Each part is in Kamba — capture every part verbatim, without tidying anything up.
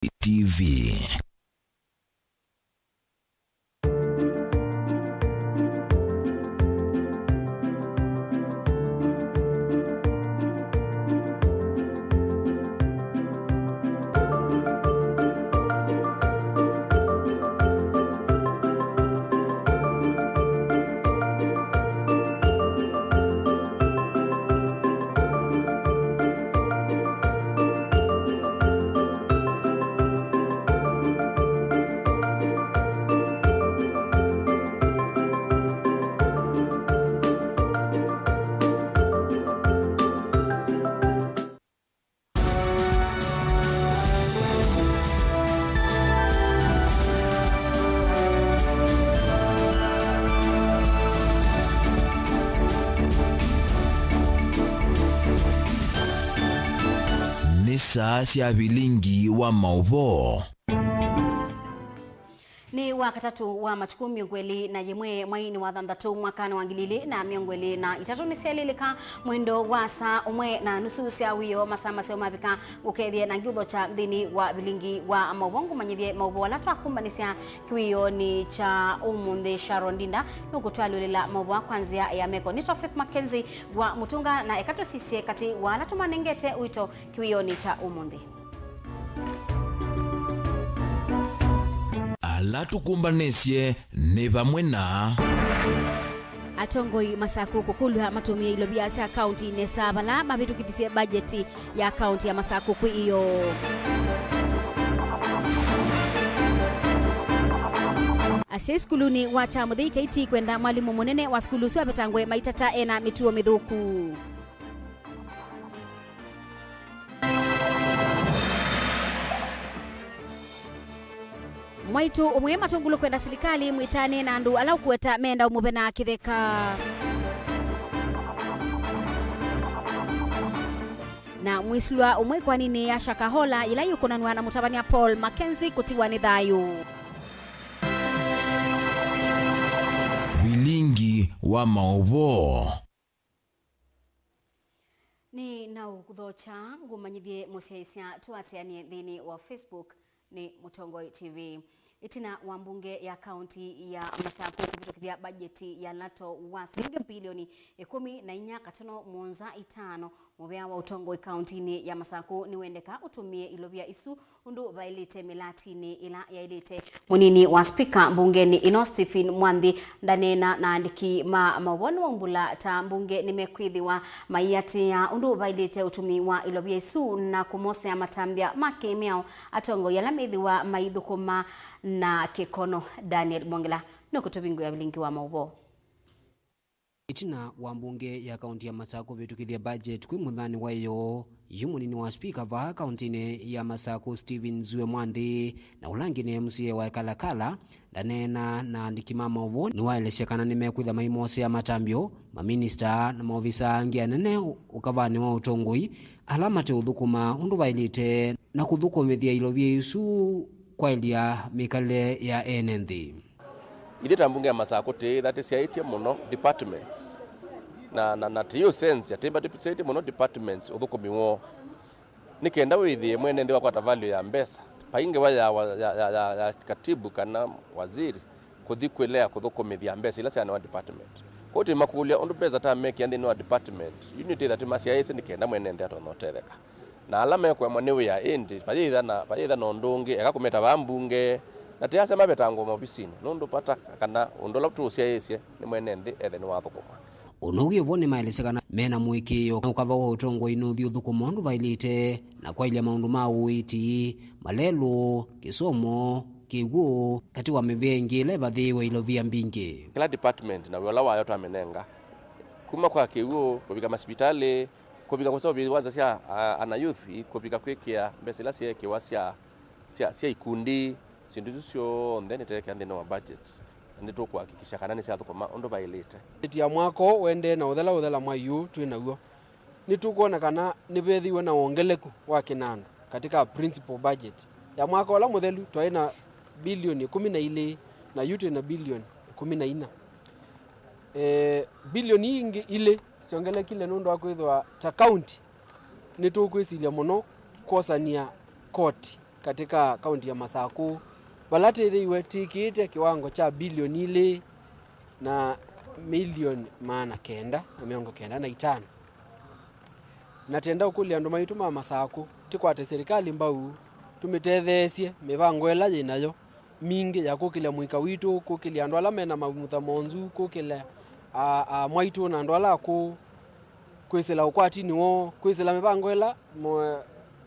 T V. Nĩ saa sya vilingi wa maũvoo. Nĩ wa katatũ wa matukũ mĩongo ĩlĩ na yĩmwe mweinĩ wa thanthatũ mwakanĩ wa ngili ilĩ na mĩongo ĩlĩ na itatũ, nĩsyaĩlĩlĩka mwendo wa saa ũmwe na nusu sya wĩoo, masaa maseo mavika ngũkethye na ngiũthokya nthĩnĩ wa vilingi wa maũvoo, ngũmanyĩthye maũvoo ala twakumbanĩsya kĩwĩonĩ kya ũmũnthĩ. Sharon Ndinda nũkũtwalũlĩla maũvoo kwa nzĩa ya meko. Nĩtwa Faith Mackenzie wa Mũtũnga, na eka tũsisye katĩ wa ala tũmanengete ũito kĩwĩonĩ kya ũmũnthĩ. Ala tũkũmbanĩsye nĩ vamwe na. Atongoi Masaku kũkũlw'a matũmĩe ilovia sya kaunti nesa vala mavĩtũkĩthisye mbajeti ya kaunti ya Masaku kwĩ ĩyoo. Asyai sukulunĩ wa Kyamũthei K T kwenda mwalimũ mũnene wa sukulu ũsu avetangwe maitata ena mĩtuo mĩthũku. Mwaitũ ũmwe Matũngũlũ kwenda silikalĩ mwĩtanĩe na andũ ala ũkũweta meenda ũmũvena kĩtheka. Na mwĩsulwa ũmwe ĩkoaninĩ ya Shakahola yĩla yĩũkũnanw'a na mũtavany'a Paul Mackenzie kũtiwa nĩ thayũ. Vilingi wa maũvoo. Nĩ na ũkũthokya ngũmanyĩthye mũsyaĩĩsya tũatĩanĩe nthĩnĩ wa Facebook nĩ Mũtongoi T V. Ĩtina wa mbunge ya kaunti ya Masaku kũvĩtũkĩthya mbajeti ya lato wa silingi bilioni ĩkũmi na inya katono mũonza itano, mũvea wa ũtongoi kauntinĩ ya Masaku nĩwendeka ũtũmĩe ilovia isu ũndũ vaĩlĩte mĩlatinĩ ĩla yaĩlĩte. Mũnini wa spika mbungenĩ ĩno, Stephen Mwanthi, ndaneena na andĩki ma maũvoo nĩwaumbũla ta mbunge nĩmekwĩthĩwa maiatĩĩa ũndũ vaĩlĩte ũtũmĩi wa ilovia isu na kũmosea matambya ma kĩmĩao atongoi ala methĩwa maithũkũma na kĩkono. Daniel Mwongela nũkũtũvingũĩa vilingi wa maũvoo. Ĩtina wa mbunge ya kaunti ya Masaku kũvĩtũkĩthya budget kwĩ mũthanĩ wa ĩyoo, yu mũnini wa spika vaa kauntinĩ ya Masaku, Stephen Zue Mwanthi, na ũla ũngĩ nĩ M C A wa Ekalakala, ndaneena na andĩki ma maũvoo, nĩwaelesya kana nĩmekwĩtha maimosea matambyo maminista na maovisaa angĩ anene ũkavanĩ wa ũtongoi ala mate ũthũkũma ũndũ vaĩlĩte na kũthũkũmĩthya ilovia isu kwaĩlya mĩkalĩle ya ene nthĩ. Ithyĩ ta mbunge ya Masaku tĩĩtha tĩsyaĩtye mũno departments. Na, na, na tĩyĩũsenzya, tĩĩmba tĩsyaĩtye mũno departments ũthũkũmi woo. Nĩ kenda wĩthĩe mwene nthĩ wakwata value ya mbesa, vai ngewa ya, wa-, ya, ya, ya, ya katibu kana waziri kũthi kwĩlea kũthũkũmĩthya mbesa ila syanewa department. Kwoou tĩmakũlya ũndũ mbesa tamekĩa nthĩnĩ wa department, yu nĩtĩtha tĩmasyaĩĩsye nĩ kenda mwene nthĩ atonya ũtetheka. Na ala mekũemwa nĩ wĩa, ĩndĩ vayĩtha na, vayĩtha na ũndũ ũngĩ, eka kũmeta vaa mbunge, na tĩasya mavetangwe maovisinĩ, nũndũ vata kana ũndũ ũla tũũsyaĩĩsye nĩ mwene nthĩ ethe nĩwathũkũma. Ũnow'o vo nĩmaelesya kana mena mũĩkĩĩo na ũkava wa ũtongoi nũthi ũthũkũma ũndũ vaĩlĩte na kwaĩlya maũndũ ma ũiiti, malelũ, kĩsomo, kĩw'ũ, katĩ wa mĩvĩa ĩngĩ ĩla ĩvathĩĩwe ilovia mbingĩ. Kĩla department na wĩa ũla wayo twamĩnenga, kuma kwa kĩw'ũ, kũvika masivitalĩ, kũvika kũseũvya iwanza sya, a, ana youth, kũvika kwĩkĩa mbesa ila syeekĩwa sya, sya, sya ikundi, syĩndũ isu syonthe nĩteekĩa nthĩnĩ wa budgets, na nĩtũkũhakikisha kana nĩsyathũkũma ũndũ vaĩlĩte. Budget ya mwaka ũũ ũendee na ũthela ũthela mwa yu twĩ naw'o. Nĩtũkwona kana nĩvethĩiwe na wongeleku wa kĩnandũ katika principal budget. Ya mwaka ũla mũthelu twaĩ na bilioni ĩkũmi na ilĩ, na yu twĩ na bilioni ĩkũmi na inya. Eh, bilioni ii ingĩ ilĩ syongelekile nũndũ wa kwĩthĩwa ta kaunti nĩtũkwĩsilya mũno kwosania koti Katika kaunti ya Masakũ, vala tĩthĩiwe tĩkĩĩte kĩwango kya bilioni ilĩ na milioni maana kenda na mĩongo kenda na itano. Na tenda ũkũlya andũ maitũ ma Masakũ, tĩkwate serikali mbau, tũmĩtetheesye mĩvango ĩla yĩ nayo mingĩ ya kũkĩlya mũika witũ, kũkĩlya andũ ala mena mamutha monzu, kũkĩlya a, a, mwaitũ na andũ ala akũũ, kwĩsĩla ũkwatinĩ woo, kwĩsĩla mĩvango ĩla mo-,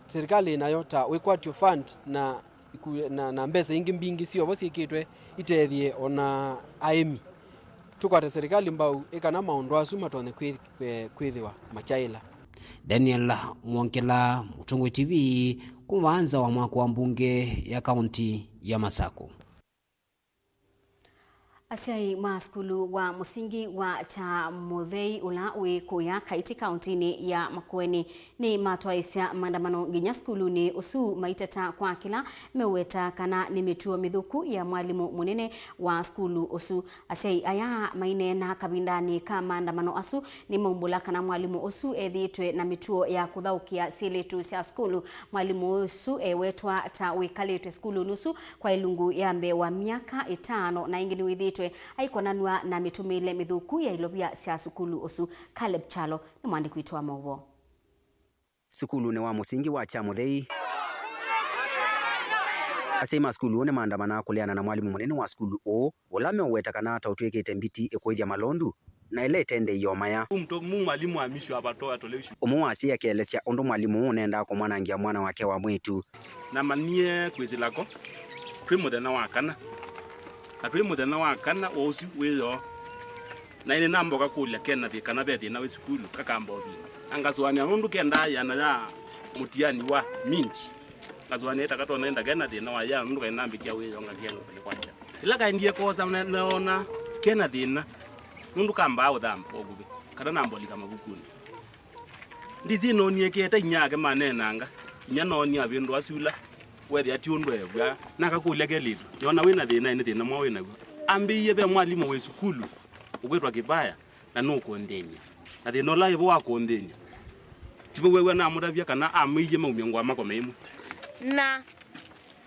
serikali ĩnayo ta wĩkwatyo fund na iku-, na, na mbesa ingĩ mbingĩ syovo syĩkĩtwe itethye ona aĩmi. Tũkwate serikali mbau ĩ kana maũndũ asu matonye kwĩ-, kwĩ-, kwĩthĩwa makyaĩla. Daniel Mwongela, Mũtongoi T V, kuma nza wa mwako wa mbunge ya kaunti ya Masakũ. Asyai ma sukulu wa mũsingi wa Kyamuthei ũla wĩ kũya Kaiti kauntinĩ ya Makueni nĩmatwaĩsya maandamano nginya sukulunĩ ũsu maiteta kwa kĩla meũweta kana nĩ mĩtuo mĩthũku ya mwalimũ mũnene wa sukulu ũsu. Asyai aya maineena kavindanĩ ka maandamano asu nĩmaumbũla kana mwalimũ ũsu ethĩĩtwe na mĩtuo ya kũthaũkĩa syĩlĩtu sya sukulu. Mwalimũ ũsu ewetwa ta wĩkalĩte sukulunĩ ũsu kwa ĩlungu ya mbee wa myaka ĩtano, na ĩngĩ nĩwĩthĩĩtwe aikonanw'a na mĩtũmĩĩle mĩthũku ya ilovia sya sukulu ũsu. Caleb Kyalo nĩ mwandĩki witũ wa maũvoo. Sukulunĩ wa mũsingi wa Kyamuthei, asyai ma sukulu ũũ nĩmaandamanaa kũleana na mwalimũ mũnene wa sukulu ũũ, ũla meũweta kana ta ũtw'ĩkĩte mbiti ĩkũĩthya malondu na ĩla ĩtendei o maya. Mtu, mu mwalimu amishwa apatoa atolewe shule. Ũmwe wa asyai akeelesya ũndũ mwalimũ ũũ ũnendaa kũmwanangĩa mwana wake wa mwĩĩtu. Namanyie kwĩsĩla ko twĩ mũthenya wa kana, na twĩ mũthenya wa kana wa ũsu wĩoo, na ĩnĩ namboka kũlya Kenathi kana ve thĩna wĩ sukulu, kakamba ũvina. Na ngasũanĩa nũndũ kendaa yĩana ya mũtiani wa minti. Ngasũanĩa ĩtaka tona enda kena thĩna wa yĩana nũndũ kaĩ nambĩtya wĩoo ngakĩa ngũkũlĩ kwakya. Ĩla kaendie kwosa na, naona kena thĩna nũndũ kambaa ũthamba ũkuvĩ kana nambolika mavukunĩ. Ndisi noonie keta inyia ake maneenanga, inyia noonie avĩndũa sula, wethĩa ti ũndũ eew'aa. Nakakũlya kelĩtu, nĩona wĩ na thĩna, nĩ thĩna mwaũ wĩ naw'o? Ambĩie ve mwalimũ wĩ sukulu ũkwĩtwa Kĩvaya, na nũkũnthĩny'a. Na thĩna ũla ĩvo wa kũnthĩny'a, ti vau wew'a namũtavya kana amwĩie maumye ngũa makome ĩmwe. Na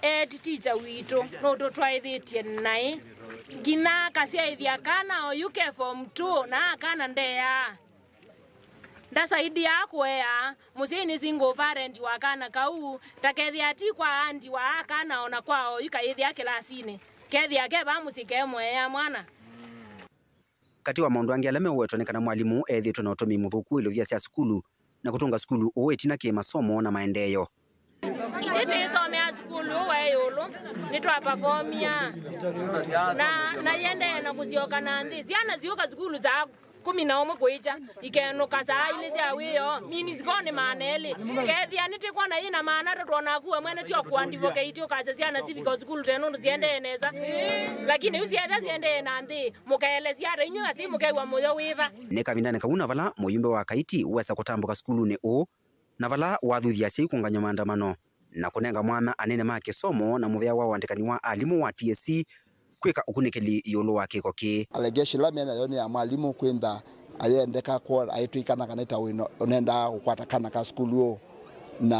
e ti ticha witũ, nũtũtwaĩthĩtye naĩ. Nginya akasyaĩthya kana oyu ke form two, na akana ndeaa. Ndasaidia kũea, mũsyai nĩ single parent wa kana kau, takethĩa ti kwa aunty wa kana ona kwa oyu kayĩthĩa kĩlasinĩ. Kethĩa ke vaa mũsyĩ kemũea mwana. Katĩ wa maũndũ angĩ ala meũwetwa nĩ kana mwalimũ ethĩĩtwe na ũtũmĩi mũthũku wa ilovia sya sukulu na kũtũnga sukulu ũũ ĩtina kĩ masomo na maendeeo. Ithyĩ twĩsomea sukulu ũũ wa ĩũlũ, nĩtwapafomia na, na yĩendee na kũsyoka na nthĩ. Syana syũka sukulu saa kũmi na ũmwe kũikya, ikenũka saa ilĩ sya wĩoo, mini sikonĩ maana elĩ. Kethĩa nĩtĩkwona yĩ na maana atatũ, ona akuwe mwene tyo kũandivokei tyo kasya syana sivika sukulu te nũndũ siendee nesa. Lakini yu syetha siendee na nthĩ, mũkaelesya ata inyw'ĩ asyai mũkew'a mũyo wĩva? Nĩ kavindanĩ kau na vala mũyumbe wa Kaiti wesa kũtambũka sukulunĩ ũũ, na vala wathuthya asyai kũngany'a maandamano na kũnenga mwanya anene ma kĩsomo na mũvea wa ũandĩkani wa alimũ wa T S C kwĩka ũkunĩkĩli ĩũlũ wa kĩko kĩĩ. Allegation ĩla me nayo nĩ ya mwalimũ kwĩntha ayendeka kwona aitwĩkana kana ĩta wĩno ũnendaa kũkwata kana ka sukulu ũũ na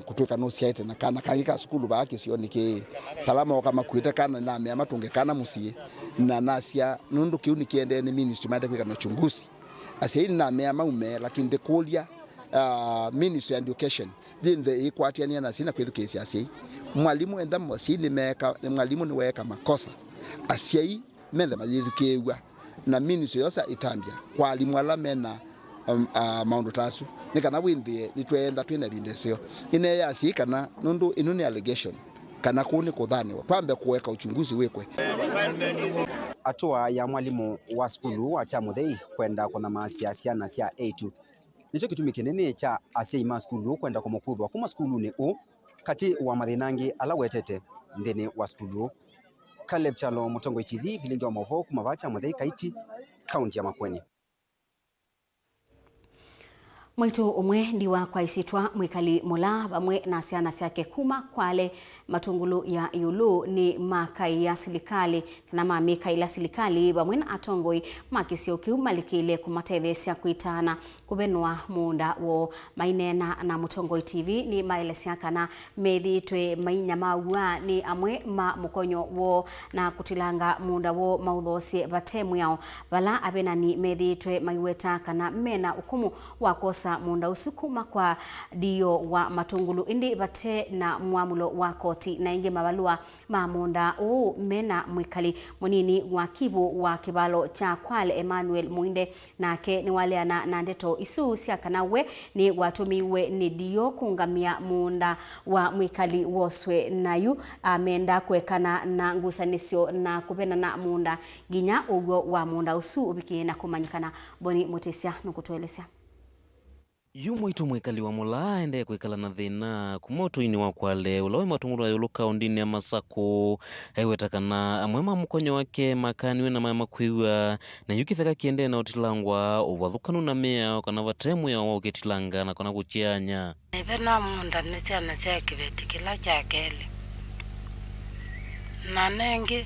kũtwĩka nũsyaĩte na kana kangĩ ka sukulu vaa kĩsionĩ kĩĩ. Pala mooka makuĩte kana, namea matũnge kana mũsyĩ, na nasya nũndũ kĩu nĩkĩendee nĩ ministry maende kwĩka na uchunguzi. Asyai nĩnamea maume, lakini ndĩkũlya, ah, Ministry ya Education yĩnthe ĩikwatĩanĩa na asyai na kwĩthukĩĩsya asyai. Mwalimũ enda asyai nĩmeeka, mwalimũ nĩweeka makosa, asyai menthe mayĩthukĩĩw'a, na ministry yosa ĩtambya kwa alimũ ala mena, um, ah, maũndũ ta asu, nĩ kana wĩnthĩe nĩtweenda twĩ na ĩvinda ĩseo. Nĩneea asyai kana nũndũ ĩno nĩ allegation, kana kũu nĩ kũthanĩwa, twambe kũeka uchunguzi wĩkwe. Atũa ya mwalimũ wa sukulu wa Kyamuthei kwenda kũnyamaasya syana sya eĩtu nĩkyo kĩtumi kĩnene kya asyai ma sukulu kwenda kũmũkuthwa kuma sukulunĩ ũũ, katĩ wa mathĩna angĩ ala wetete nthĩnĩ wa sukulu ũũ. Caleb Kyalo, Mũtongoi T V, vilingi wa maũvoo kuma vaa Kyamuthei Kaiti, kaunti ya Makueni. Mwĩĩtu ũmwe ndiwa kwa ĩsyĩtwa Mwĩkali Mũla vamwe na syana syake kuma Kwale Matũngũlũ ya ĩũlũ nĩmakaĩa silikalĩ, kana mamĩkaĩla silikalĩ vamwe na atongoi ma kĩsio kĩu malikĩle kũmatetheesya kwĩtaana kũvenwa mũũnda woo. Maineena na Mũtongoi T V nĩmaelesya kana methĩĩtwe mainyamaaw'a nĩ amwe ma mũkonyo woo na kũtilanga mũũnda woo maũthoosye vate mwĩao, vala avenani methĩĩtwe maiweta kana mena ũkũmũ wa kwosa mũũnda ũsu kuma kwa D O wa Matũngũlũ, ĩndĩ vate na mwamũlo wa koti na ĩngĩ mavalũa ma mũũnda ũũ mena mwĩkali mũnini wa kivũ wa kĩvalo kya Kwale, Emmanuel Mũinde, nake nĩwaleana na ndeto isu sya kana we nĩwatũmĩiwe nĩ D O kũũngamĩa mũũnda wa mwĩkali woswe, na yu amenda kũekana na ngusanĩsyo na kũvenana mũũnda nginya ũw'o wa mũũnda ũsu ũvikĩe na kũmanyĩkana. Boni Mũtĩsya nũkũtũelesya. Yu mwĩĩtu Mwĩkali wa Mũla aendee kwĩkala na thĩna kuma ũtũinĩ wa Kwale, ũla wĩ Matũngũlũ ya ĩũlũ kaũndĩnĩ ya Masakũ. Aiweta kana amwe ma mũkonyo wake makaaniwe na maya makwĩw'a, na yu kĩtheka kĩendee na ũtilangwa ũvathũkanu na mĩao kana vate mwĩao wa ũkĩtilanga na kana kũkyanya. Nĩve na mũũnda nĩ syana sya kĩveti kĩla kya kelĩ. Na nengĩ,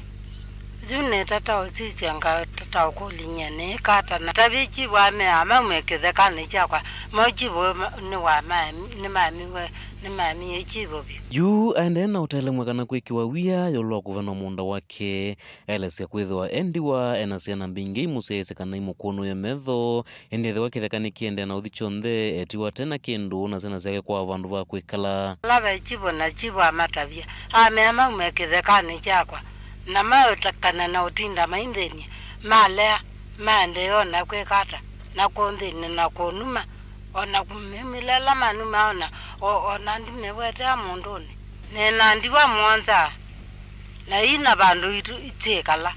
yu nĩtata ũsisya, ngatata ũkũlilye nĩĩka ata, na tavye chivu amea maumye kĩthekanĩ kyakwa, mo chivu ma-, nĩwamaemi-, nĩmaemiwe, nĩmaemie chivu vyũ. Yu aendee na ũtelemw'a kana kwĩkĩwa wia ĩũlũ wa kũvenwa mũũnda wake. Aelesya kwĩthĩwa e ndiwa, e na syana mbingĩ imũsyaĩĩsye kana imũkũnũĩe metho, ĩndĩ ethĩwa kĩtheka nĩkĩendee na ũthi kyonthe, etiwa ate na kĩndũ na syana syake kwaa vandũ va kwĩkala. Ala ve chivu na chivu amatavya, amea maume kĩthekanĩ kyakwa, na maũtakana na ũtinda mainthĩny'a, malea, maendee o na kwĩka ata, na kũnthĩny'a na kũnuma, o na kũmĩumĩla ĩla manuma, o na, o, o na ndimĩwetea mũndũnĩ. Nĩ na ndiwa mũonza, na ina vandũ itũ ityĩkala.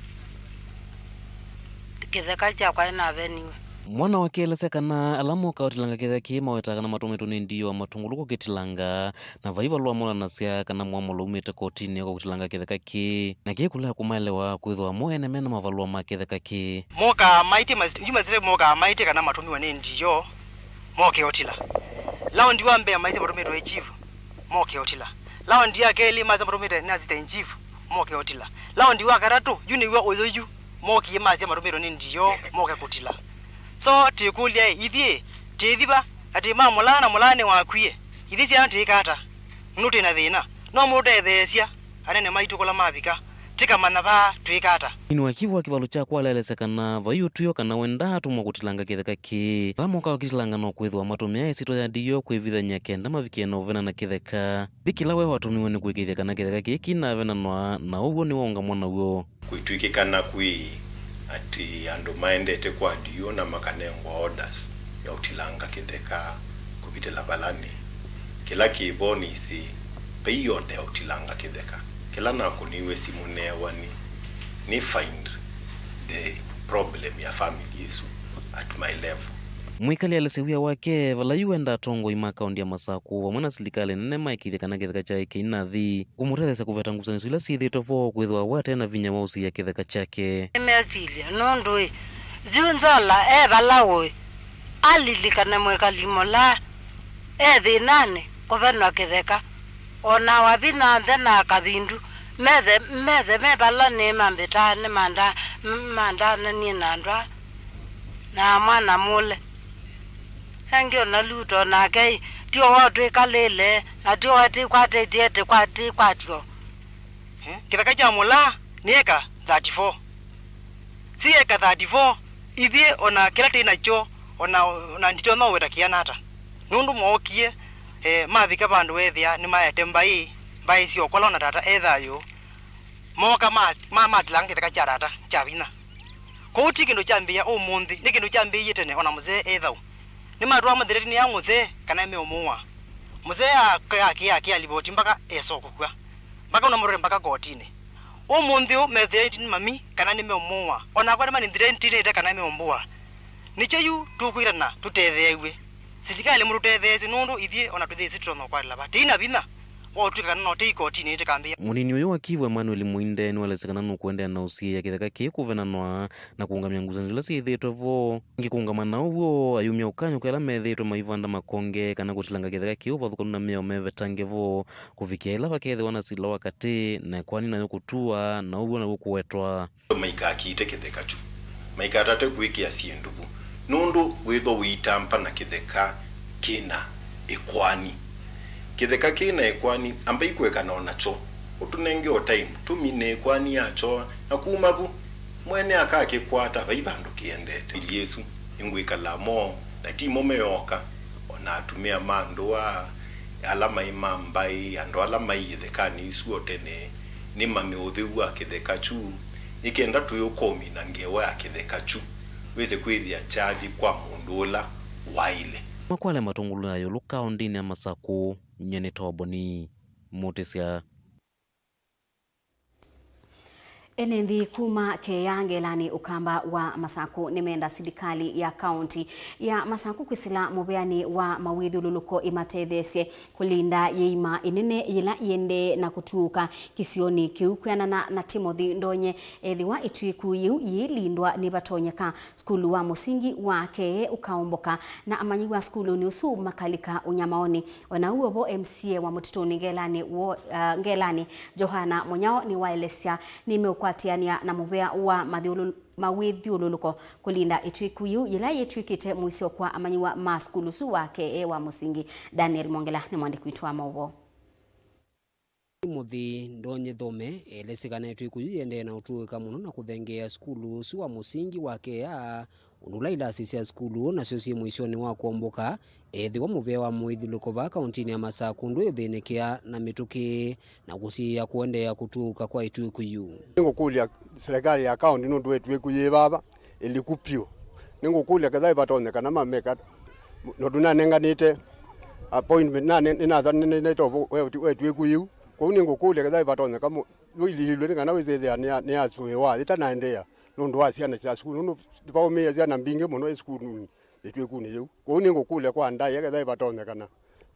Kĩtheka kyakwa nĩnaveniwe. Mwana wake aelesya kana ala mokaa ũtilanga kĩtheka kĩĩ maweta kana matũmĩtwe nĩ D O wa Matũngũlũ kũkĩtilanga, na vai valũa monanasya kana mwamũlo umĩte kotinĩ kwa kũtilanga kĩtheka kĩĩ, na kĩĩ kũlea kũmaelewa kwĩthĩwa mo ene mena mavalũa ma kĩtheka kĩĩ. Mokaa maĩtye mas-, yu masile mokaa maĩtye kana matũmiwe nĩ D O moke ũtila. Laundi wa mbee maisye matũmĩtwe nĩ chief, moke ũtila. Laundi ya kelĩ masya matũmĩte nĩ assistant chief, moke ũtila. Laundi wa katatũ, yu nĩw'o ũyũ yu, mokie masya matũmĩtwe nĩ D O, moke kũtila. So, tĩkũlya, ithyĩ, tĩthi va, atĩ ma Mũla na Mũla nĩwakwie. Ithyĩ syana tĩĩka ata? Nũndũ twĩ na thĩna. No mũtũtetheesya, anene maitũ kũla mavika, tĩkamanya vaa twĩka ata. Nini wa chief wa kĩvalo kya Kwale aelesya kana vai ũtw'ĩo kana we ndaatũmwa kũtilanga kĩtheka kĩĩ. Ala mokaa ũkĩtilanga no kwĩthĩwa matũmĩa ĩsyĩtwa ya D O kwĩvithany'a kenda mavikĩe na ũvenana kĩtheka. Nthĩ kĩla we watũmiwe nĩ kũĩkĩĩthya kana kĩtheka kĩĩ kĩinavenanwa, na ũw'o nĩwaũngamwa naw'o. Kwĩtw'ĩkĩkana kwĩ atĩ andũ maendete kwa D O na makanengwa orders ya ũtilanga kĩtheka kũvĩtĩla vala nĩ. Kĩla kĩ vo nĩsĩ vai order ya ũtilanga kĩtheka. Kĩla nakũnĩiwe simũ neewa nĩ, nĩ find the problem ya family ĩsu at my level. Mwĩkali alesya wia wake vala yu enda atongoi ma kaũndi ya Masakũ vamwe na silikalĩ nene maĩkĩĩthye kana kĩtheka kyaĩ kĩinathi. Kũmũtetheesya kũveta ngusanĩsyo ila syĩthĩĩtwe vo kwĩthĩwa we ate na vinya wa ũsiĩa kĩtheka kyake. Nĩmesilye nũndũ ĩ, yu Nzola e vala ũĩ, alilikane Mwĩkali Mũla e thĩnanĩ kũvenwa kĩtheka, o na Wavina nthe na Kavindu methe, methe me vala nĩ mambĩtaa nĩmanda-, mandananie na andũ aa na mwana mũle. Engĩ o na Luto nake-ĩ, ti o woo twĩkalĩle, na ti o we tĩkwatĩtye, tĩkwa-, tĩkwatyo. Eh, kĩtheka kya Mũla nĩ eka thirty-four. Si eka thirty-four, ithyĩ o na kĩla twĩ nakyo, o na, o na ndito no wĩta kĩana ata. Nũndũ mookie, eh, mavika vandũ weethĩa nĩmaete mbaĩ, mbaĩ syokola o na tata e thayũ. Mooka ma-, ma-, matilanga kĩtheka kya tata kya vinya. Kwoou ti kĩndũ kyambĩĩa ũmũnthĩ, nĩ kĩndũ kyambĩĩie tene, o na mũsee e thau. Nĩmatwaa mũthĩretinĩ ya mũsee kana meũmũũa. Mũsee akĩa, akĩa, akĩa livoti mpaka esa o kũkw'a. Mpaka ũnamũtware mpaka kotinĩ. Ũmũnthĩ ũũ methĩretinĩ mami kana nĩmeũmũũa. O nakwa nĩmanĩthĩretinĩte kana meũmbũa. Nĩkyo yu tũkwĩtana tũtetheew'e. Silikalĩ mũtũtetheesye nũndũ ithyĩ o na tũthĩsĩ tũtonya ũkwatĩla va. Tĩi na vinya. Otw'ĩka kana no tei kotinĩ, ĩtĩkambĩĩa. Mũnini ũyũ wa Kivu, Emmanuel Muinde, nĩwaelesya kana nũkũendeea na ũsiĩĩa kĩtheka kĩĩ kũvenanwa na kũũngamya ngusanĩsyo ila syĩthĩĩtwe vo. Ĩngĩ kũũngama na ũw'o, ayumya ũkany'o kwa ĩla methĩĩtwe maivanda makonge kana kũtilanga kĩtheka kĩĩ ũvathũkanu na mĩao mevetange vo, kũvikĩa ĩla vakethĩwa na sila wa katĩ na ĩkoani nayo kũtua, na ũw'o naw'o kũwetwa. Maikakite kĩtheka kyu, maikatate kwĩkĩa syĩndũ vu, nũndũ wĩthwa ũitamba na kĩtheka kĩ na ĩkoani. Kĩtheka kĩ na ĩkoani, ambai kũekana o nakyo, ũtũnenge o taimu, tũmine ĩkoani yakyo, na kuma vu, mwene akakĩkwata, vai vandũ kĩendete. Ilyĩ ĩsu, nĩngwĩkala moo, na ti mo me oka, o na atumĩa ma ndũa, ala maĩ ma mbaĩ, andũ ala maĩ ĩthekanĩ isu o tene, nĩmame ũtheu wa kĩtheka kyu, nĩ kenda tũyũka ũmina ngewa ya kĩtheka kyu, wĩse kwĩthĩa kyathi kwa mũndũ ũla waĩle. Makwale matũngũlũ ya ĩũlũ kaũndĩnĩ ya Masakũ, nyie nĩ Toboni Mũtĩsya. Ene nthĩ kuma Kea Ngelanĩ Ũkamba wa Masakũ nĩmenda silikalĩ ya kaũnti ya Masakũ kwĩsĩla mũvĩanĩ wa mawĩthyũlũlũko ĩmatetheesye kũlinda yĩima ĩnene yĩla yĩendee na kũtuũka kĩsionĩ kĩu. Kwĩanana na Timothy Ndonye, ethĩwa ĩtw'ĩku yĩu yĩilindwa, nĩvatonyeka sukulu wa mũsingi wa Kea ũkaomboka na amanyĩw'a sukulunĩ ũsu makalika ũnyamaonĩ. O na ũu o vo, M C A wa Mũtitũnĩ Ngelanĩ wo-, ah, Ngelanĩ, Johana Mũnyao, nĩwaelesya nĩmeũkwatĩanĩa na mũvea wa mathyũlũ-, mawĩthyũlũlũko kũlinda ĩtw'ĩku yĩu yĩla yĩtw'ĩkĩte mũisyo kwa amanyĩw'a ma sukulu ũsu wa Kea wa mũsingi. Daniel Mwongela nĩ mũandĩki witũ wa maũvoo. Timothy Ndonye Thome elesye kana ĩtw'ĩku yĩu yĩendee na ũtuĩka mũno na kũthengeea sukulu ũsu wa mũsingi wa Kea, ũndũ ũla ilasi sya sukulu nasyo syĩ mũisyonĩ wa kũomboka, ethĩwa mũvea wa mũĩthilũko vaa kaũntinĩ ya Masakũ ndwĩthĩnĩkĩa na mĩtũkĩ, na kũsiĩĩa kũendeea kũtuũka kwa ĩtw'ĩku yu. Nĩngũkũlya serikali ya kaũnti nũndũ wa ĩtw'ĩku yĩ vava ĩliku pyũ. Nĩngũkũlya kethĩwa ĩvatonyekana mameka, nũndũ nanenganĩte appointment, nane-, nĩnathanĩte ũvũ wa ĩtw'ĩku yĩu. Kwoou nĩngũkũlya kethĩwa ĩvatonyeka mũ-, yũililw'e nĩ kana wĩsĩthĩa nĩya-, nĩyasũĩwa ĩtanaendeea nũndũ wa syana sya sukulu, nũndũ vaũmĩĩe syana mbingĩ mũno ĩ sukulunĩ ĩtw'ĩkunĩ yĩu. Kwoou nĩngũkũlya kwa ndaĩa kethĩwa ĩvatonyekana,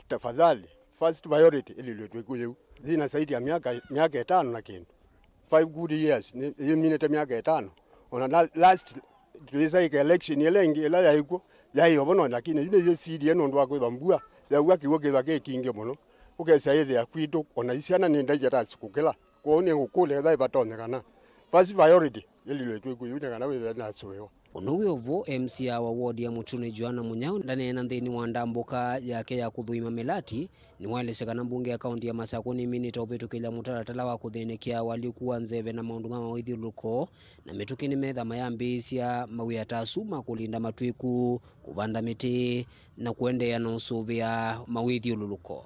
tafadhali, first priority ĩlilwe ĩtw'ĩku yĩu. Yĩna zaidi ya myaka, myaka ĩtano na kĩndũ. Five good years, nĩ, yĩminĩte myaka ĩtano. Ona la-, last, tũyĩsaĩka election ĩla ĩngĩ, ĩla yaĩ kw'o, yaĩ o vo no, lakini yu nĩyĩsilye nũndũ wa kwĩthwa mbua yaua kĩw'ũ kĩthwa kĩ kingĩ mũno. Ũkesya yĩthĩa kwitũ, ona isyana nĩ danger ta sikũkĩla. Kwoou nĩngũkũlya ethĩwa ĩvatonyekana, first priority ĩlilwe ĩtw'ĩku yĩu nĩ kana wĩthĩe nasũĩwa. Ũndũ wĩ o vo, M C A wa ward ya Mũtitũnĩ Joanna Mũnyao ndaneena nthĩnĩ wa ndambũka yake ya kũthũima mĩlati, nĩwaelesya kana mbunge ya kaũnti ya Masakũ nĩminĩte ũvĩtũkĩlya mũtalatala wa kũthĩnĩkĩa ũalyũku wa nzeve na maũndũ ma mawĩthyũlũlũko, na mĩtũkĩ nĩmetha mayambĩĩsya mawĩa ta asu ma kũlinda matw'ĩku, kũvanda mĩtĩ, na kũendeea na ũsũvĩa mawĩthyũlũlũko.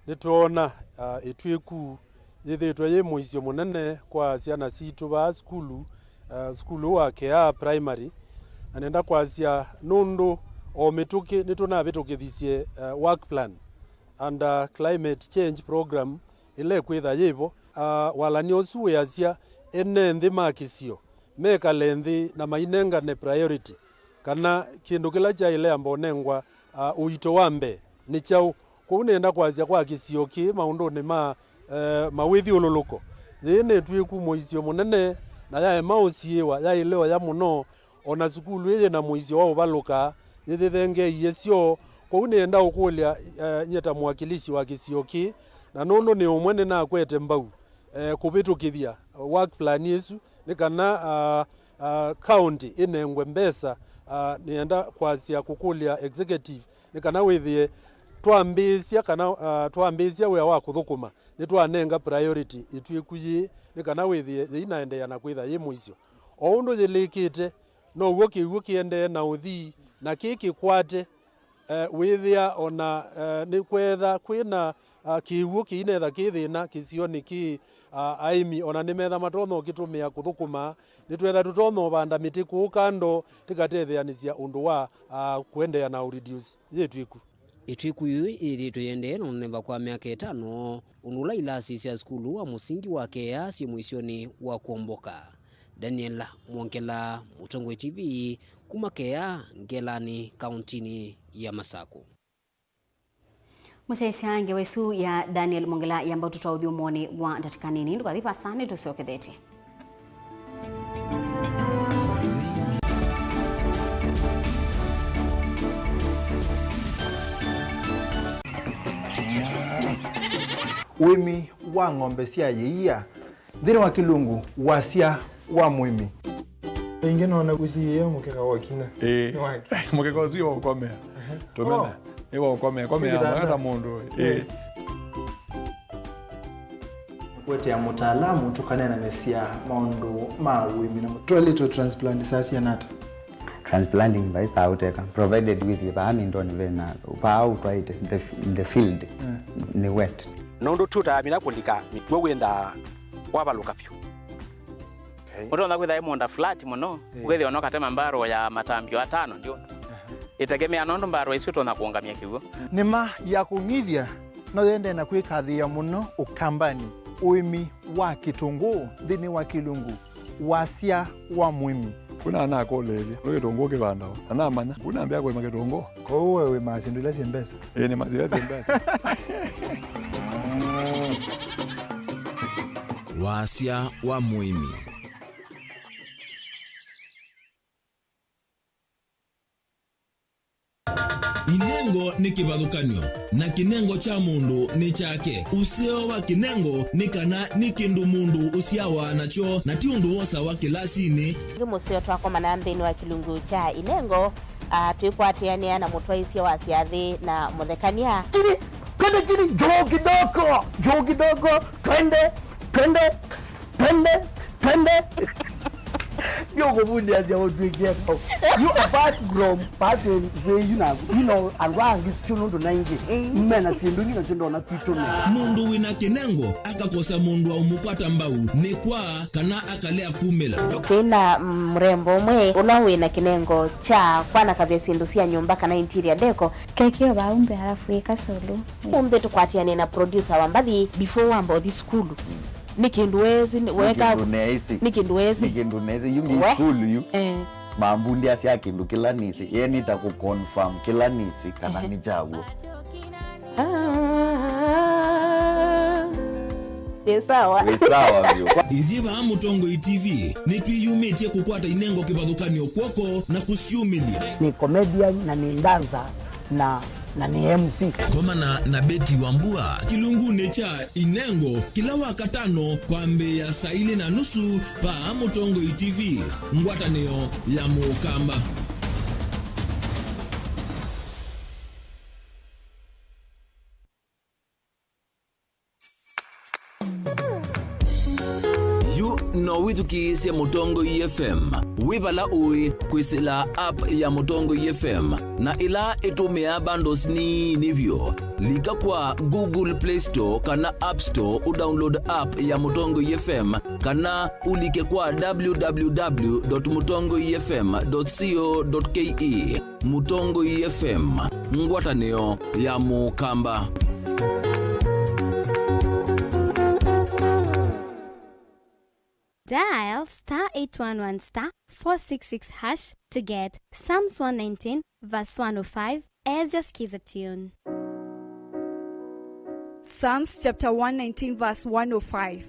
Nĩtwoona, ah, ĩtw'ĩku yĩthĩĩtwe yĩ mũisyo mũnene kwa syana sitũ vaa sukulu, ah, sukulu wa Kea Primary. Na nenda kwasya nũndũ o mĩtũkĩ nĩtũnavĩtũkĩthisye, ah, work plan under climate change program ĩla ĩkwĩtha yĩ vo. Ah, walany'o ũsu wĩasya ene nthĩ ma kĩsio mekale nthĩ na mainengane priority, kana kĩndũ kĩla kyaĩle amba ũnengwa, ah, ũito wa mbee nĩ kyaũ. Kwoou nĩenda kwasya kwa kĩsio kĩĩ maũndũnĩ ma, eh, mawĩthyũlũlũko, yĩĩ nĩ ĩtw'ĩku mũisyo mũnene, na yaema ũsiĩĩwa yaĩle oya mũno. O na sukulu ĩĩ yĩ na mũisyo wa ũvalũka, yĩyĩthengeeie syoo. Kwoou nĩenda ũkũlya, eh, nyie ta mwakilishi wa kĩsio kĩĩ, na nũndũ nĩ ũmwe nĩnakwete mbau, eh, kũvĩtũkĩthya work plan ĩsu, nĩ kana, ah, ah, county ĩnengwe mbesa, ah, nĩenda kwasya kũkũlya executive nĩ kana wĩthĩe twambĩĩsya kana, ah, twambĩĩsya wĩa wa kũthũkũma, nĩtwanenga priority ĩtw'ĩku yĩĩ nĩ kana wĩthĩe yĩinaendeea na kwĩtha yĩ mũisyo. O ũndũ yĩlĩkĩte, now'o kĩw'ũ kĩendee na ũthii, na kĩ kĩkwate, eh, wĩthĩa o na, eh, nĩkweetha kwĩ na, ah, kĩw'ũ kĩinetha kĩ thĩna kĩsionĩ kĩĩ, ah, aĩmi o na nĩmetha matonya ũkĩtũmĩa kũthũkũma. Nĩtwetha tũtonya ũvanda mĩtĩ kũũ kando tĩkatetheanĩsya ũndũ wa, ah, kũendeea na ũreduce yĩtw'ĩku. Ĩtw'ĩku yĩu yĩthĩĩtwe yĩendee na ũneneva kwa myaka ĩtano, ũndũ ũla ilasi sya sukulu wa mũsingi wa Kea syĩ mũisyonĩ wa kũomboka. Daniel Mwongela, Mũtongoi T V, kuma Kea, Ngelanĩ, kaũntinĩ ya Masakũ. Mũsyaĩĩsya ngewa ĩsu ya Daniel Mongela yamba ũtũtwaa ũthyũmũonĩ wa ndatĩka nini. Ndũkathi vasa, nĩtũsyokethetye. Ũĩmi wa ng'ombe sya ĩia nthĩnĩ wa kĩlungu, wasya wa mũĩmi. Ĩngĩ nona kũsiĩĩa mũkeka wa kinya. Ĩĩ. Nĩ wake. Mũkeka ũsu wa ũkomea. Tũmena. Oh. Nĩ wa ũkomea. Komea mwaka mũndũ. Ĩĩ. Kũetea mũtaalamu tũkaneenanĩsya maũndũ ma ũĩmi na mũ-, twaĩlĩtwe transplant saa siana ata? Transplanting vai saa ũteka, provided wĩthie vaa mĩndonĩ vena, vaa ũtwaĩte, the, the field, eh, nĩ wet. Nũndũ tũtamina kũlika mĩkw'ũ wĩnthaa wavalũka vyũ. Okay. Ũtonya kwĩtha ĩ mũũnda flat mũno, eh, ũkethĩwa no katema mbarũ ya matambio atano ndio. Aha. Ĩtegemea nũndũ mbarũ isu ũtonya kũũngamya kĩw'ũ. Nĩma ya kũng'ithya no yendee na kwĩkathĩĩa mũno Ũkambanĩ, ũĩmi wa kĩtũngũũ nthĩnĩ wa kĩlungu, wasya wa mũĩmi. Kuna anakũlĩĩthya, nĩ kĩtũngũũ kĩvandawa? Na namanya, kuna ambĩa kũĩma kĩtũngũũ. Kwoou we wĩmaa syĩndũ ila syĩ mbesa? Ĩĩ, nĩmaa syĩndũ ila syĩ mbesa. Wasya wa mũĩmi. Inengo nĩ kĩvathũkany'o, na kĩnengo kya mũndũ nĩ kyake. Ũseo wa kĩnengo nĩ kana nĩ kĩndũ mũndũ ũsyawa nakyo, na ti ũndũ wosawa kĩlasinĩ. Nĩ mũseo twakomana nthĩnĩ wa kĩlungu kya inengo, ah, twĩkwatĩanĩa na mũtwaĩsya wa syathĩ na mũthekany'a. Chini, twende chini, juu kidogo, juu kidogo, twende, twende, twende, twende. Ndio kũvundĩasya ũtwĩkie kau. You apart from pathway yu naku, you know, andũ angĩ sio nũndũ na ingĩ. Mm. Mena syĩndũ ingĩ na syĩndũ ona kwitũ nĩ. Mũndũ wĩna kĩnengo akakosa mũndũ wa ũmũkwata mbau nĩ kwa kana akalea kumĩla. Twĩna, mm, mũrembo ũmwe ũla wĩna kĩnengo kya kwanakavya syĩndũ sya nyũmba kana interior deco. Kekeo vaa umbe alafu ĩka solo. Umbe tũkwatiane na producer wa mbathi before wamba ũthi sukulu. Nĩ kĩndũ wesi, nĩ weka, kĩndũ neĩsĩ. Nĩ kĩndũ wesi. Nĩ kĩndũ neĩsĩ. Yu ngi we sukulu yu. Eh. Mambundĩasya kĩndũ kĩla nĩsĩ. Ye nĩta kũ confirm kĩla nĩsĩ kana, ehe, nĩ kyaw'o. Ah. Nĩ sawa. Nĩ sawa vyũ. Ithyĩ vaa Mũtongoi T V nĩtwĩyumĩtye kũkwata inengo kĩvathũkany'o kw'oko na kũsyumĩlya. Nĩ comedian na nĩ dancer na, na nĩ M C. Komana na Betty Wambua kĩlungunĩ kya Inengo kĩla Wakatano kwambĩĩa saa ilĩ na nusu vaa Mũtongoi T V, ngwatanĩo ya Mũkamba. Yu no wĩthukĩĩsye Mũtongoi F M wĩ vala ũĩ kwĩsĩla app ya Mũtongoi F M, na ĩla ĩtũmĩaa bundles nini vyũ. Lika kwa Google Play Store kana App Store ũdownload app ya Mũtongoi F M, kana ũlike kwa w w w dot mũtongoi f m dot co dot k e. Mũtongoi F M, ngwatanĩo ya Mũkamba. Dial star eight one one star four six six hash to get Psalms one nineteen verse one oh five as your Skiza tune. Psalms chapter one nineteen verse one oh five.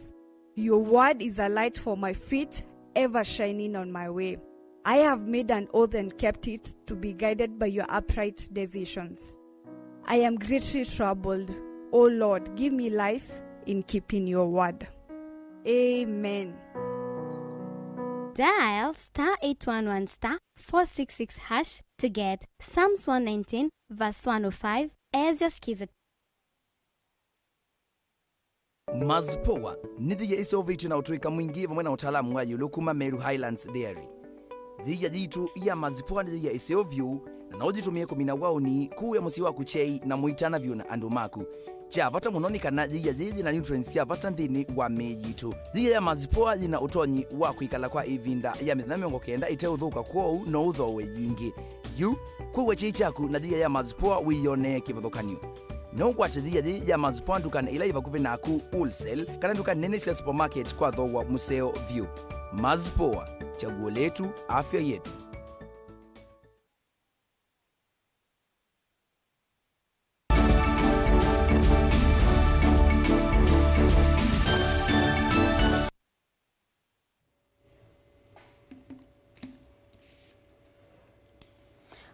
Your word is a light for my feet, ever shining on my way. I have made an oath and kept it, to be guided by your upright decisions. I am greatly troubled. O Lord, give me life in keeping your word. Amen. Dial star eight one one star four six six hash to get Psalms one nineteen verse one oh five as your Skiza. Mazpoa nĩ thĩia ĩseũvĩtw'e na ũtũĩka mwingĩ vamwe na ũtaalamu wa ĩũlũ kuma Meru Highlands Dairy. Thĩia yitũ ya Mazpoa nĩ thĩia ĩseũ vyũ, na no ũyĩtũmĩe kũmina waũni, kũĩa mũsyĩ waku kyei, na mũitana vyũ na andũ maku. Kya vata mũno nĩ kana thĩia yĩĩ yĩna nutrients sya vata nthĩnĩ wa mĩĩ yitũ. Thĩia ya Mazpoa yĩna ũtonyi wa kwĩkala kwa ĩvinda ya mĩthenya mĩongo kenda ĩteũthũka, kwoou no ũthooe yingĩ. Yu, kũĩa kyei kyaku na thĩia ya Mazpoa wĩyonee kĩvathũkany'o. No ũkwate thĩia yĩĩ ya Mazpoa ndukanĩ ila yĩ vakuvĩ naku, wholesale, kana nduka nene sya supermarket kwa thooa mũseo vyũ. Mazpoa, chaguo letu, afya yetu.